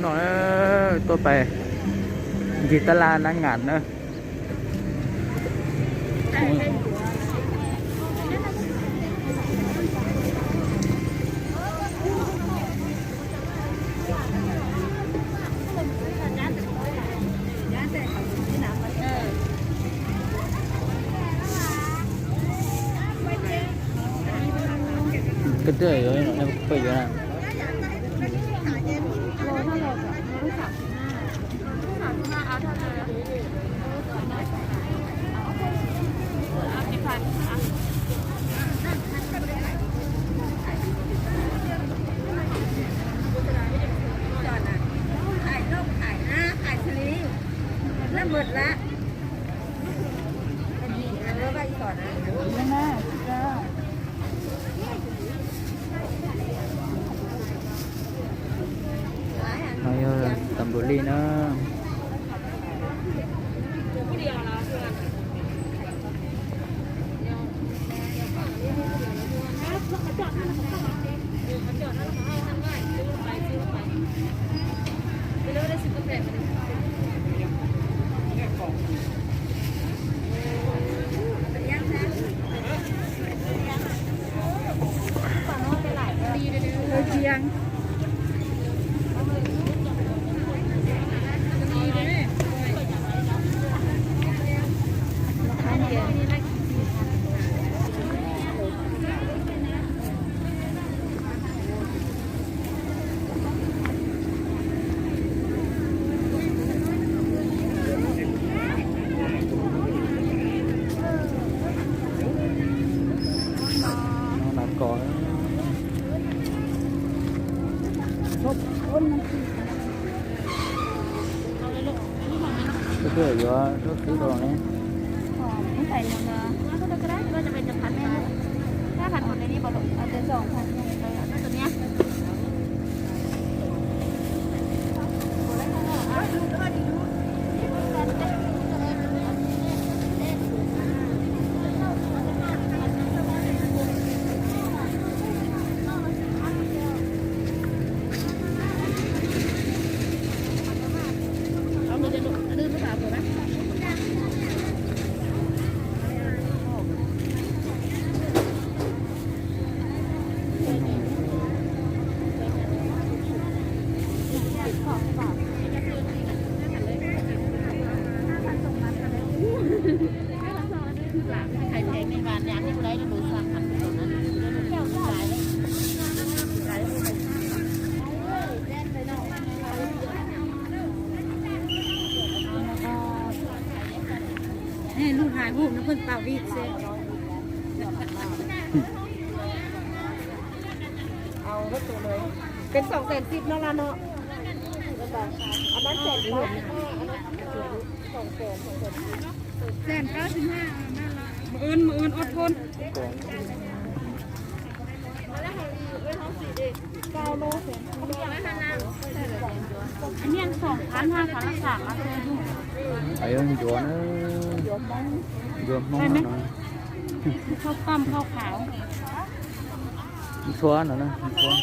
Tuaj pais ncig tab laj nab ngas na. Koj twb yuav, koj yuav na. No yog tam npum li na. Koj yuav lub twg rau ne? Lub hais hu no pheej tau vij xwb. Pes xoom xees xib no los no? Anab xees pab, xees, xees xib. Xees pab xib na. Mws wn, mws wn ua thon. Nyiaj xoom phav na, phav la xam mas. Yuav ncuav na, ncuav Hmoob no. Khau pam khau khau. Ntxhua no na, ntxhua.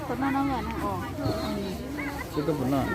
Tus no no nws os. Xib tub puas noj?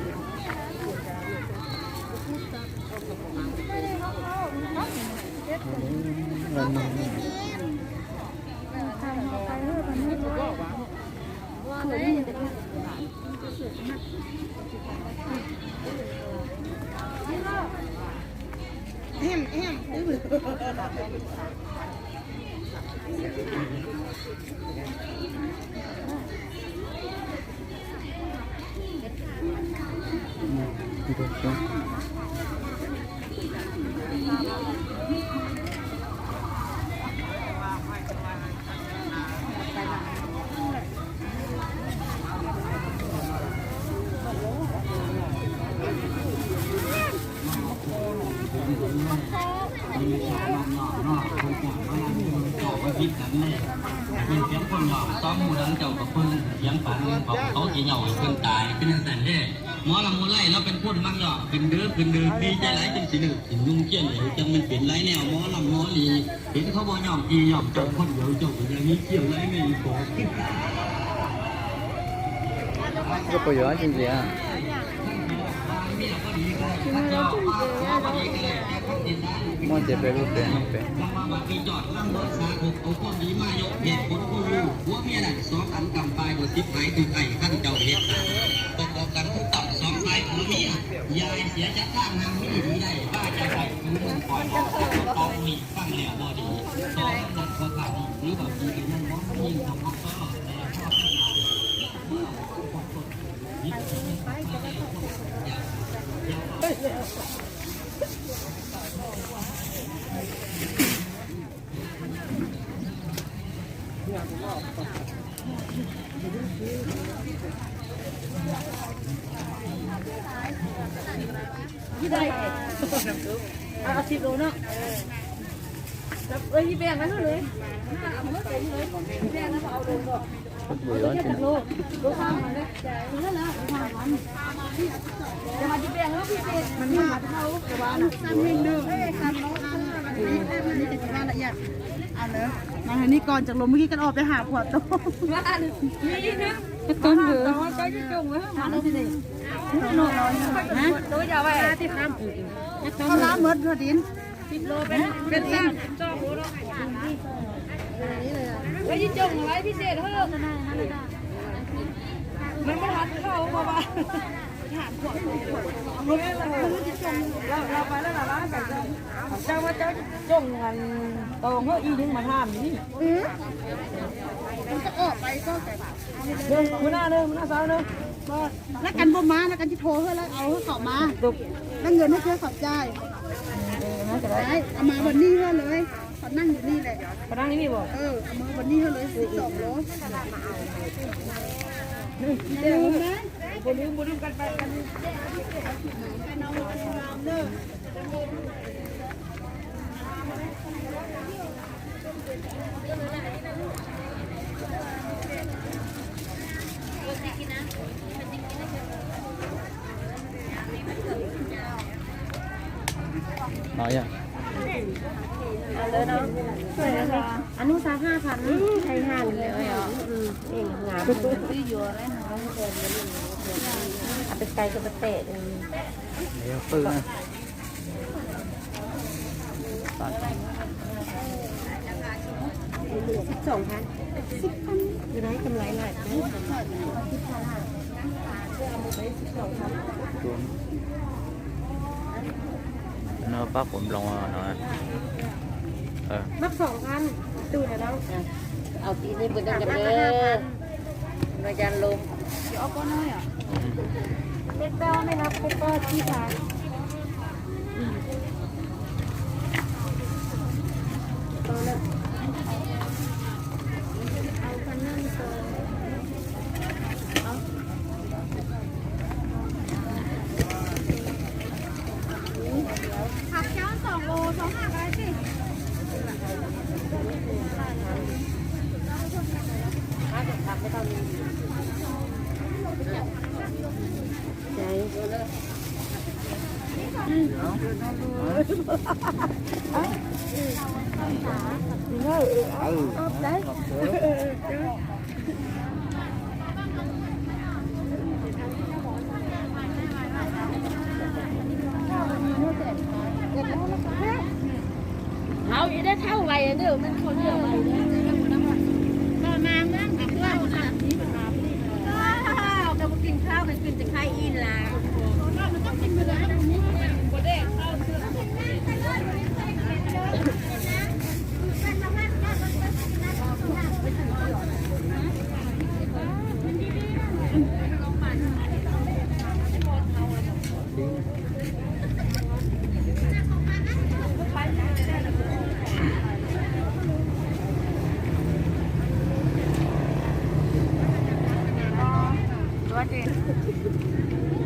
Mus saum no no no, kuv cov no yog mus cov ua tib txeev ne, yog txeev poj yog txob mus deev cov kom pw, yeev pav nqeeb pov tauv ces yog ua pw tais peb neeg tais ne. Mov los mus laij los peb phooj ywg yog peb nrwb peb nrwb pib caij laij ceeb tsis lwm tsis nyoog ciaj lawm ces mej pem laij ne mov los mov li, peb qhov muaj nyob ib yog cov phooj ywg cov uas yog ib ciaj laij ne ib qhov. Koj puas yuav tsis ntxiv? Muaj ces peb lub pem pem. Mas hais ni kon cov lus mus kij koj ob peb hab puas tau? Tau. Koj lab mawd rua din. Lawv kas npau mas, lawv kas tsis thov hwj, lawv au hwj kom mas. Lawv nkawd nws thiaj kom cai. Au mas Bos Nij hwj lawv, kom naj yus ni lawm. Au mas Bos Nij hwj lawv xwb txom lawm. Anub xav haj pham, hais haj lawm. Pes cai rau pes tes. No pab quav nploos no. Pab xoom kan tus no. Au, ib hnub pw dab nkas no ya lus. Peb pab, peb pab tsib phav. Hauv ib dab thauj vais nws,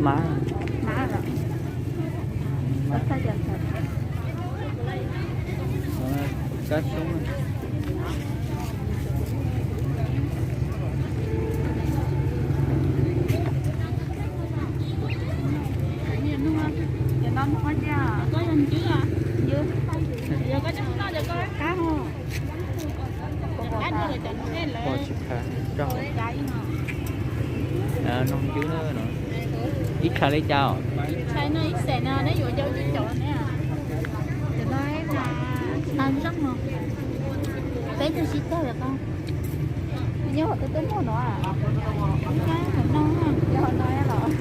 Mas Kab xyoob. Pom tsis phav rau. Noj ncwb no, ib tshais li cas os? Peb tug sib tag lawm koj. Nyob hauv tus tub muag no, nyob hauv no los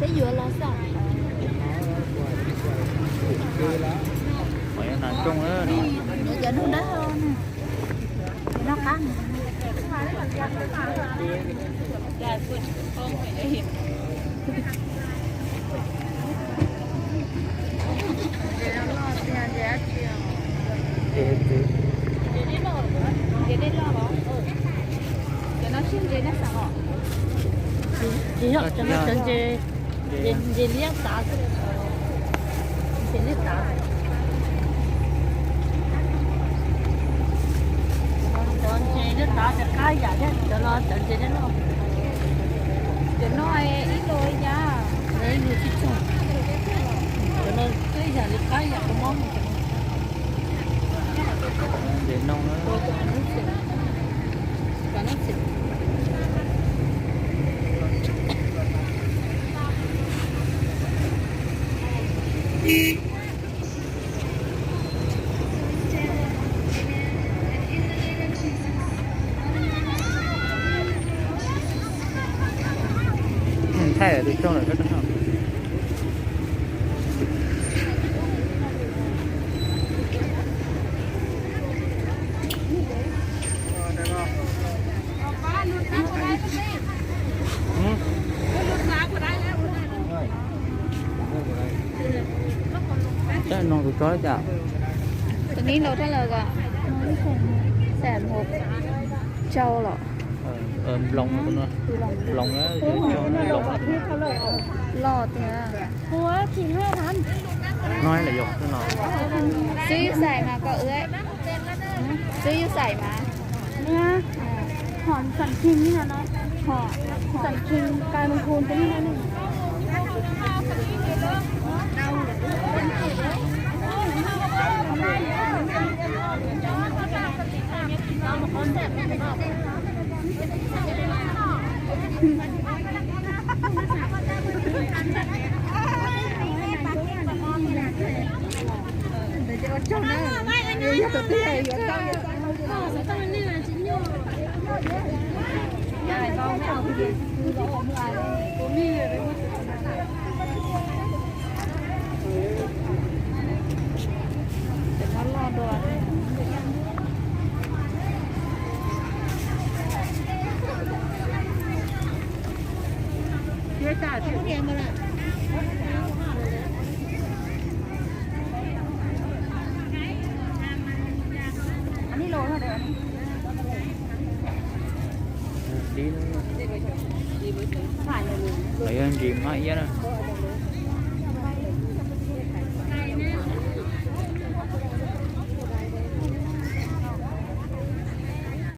peb yuav los xwb. Qhov nas nrooj na no. Yuav cov nroog dawb hau na. Yuav noj qab. Tsis yog, cov no cov ntses, ntses liab tav, ntses liab tav. Cov ntses liab tav ces qab yam thiab, cov no cov ntses liab loj. Cov no ib lus li cas? Ib lus tsib caug. Cov no ib yam li qab yam kua mob. Ntses noo na. Thaij tus tshooj lawm koj. Tus nib los rau lawm os. Xam mus tsau los. Nploos, nploos, loj tiag. No lawm yog no. Xwb yus xaim mas kom ua, xwb yus xaim mas. Hom xam khing no, hom xam khing cai mus hu ntawm no. Lawv yog ntsis mab iab na.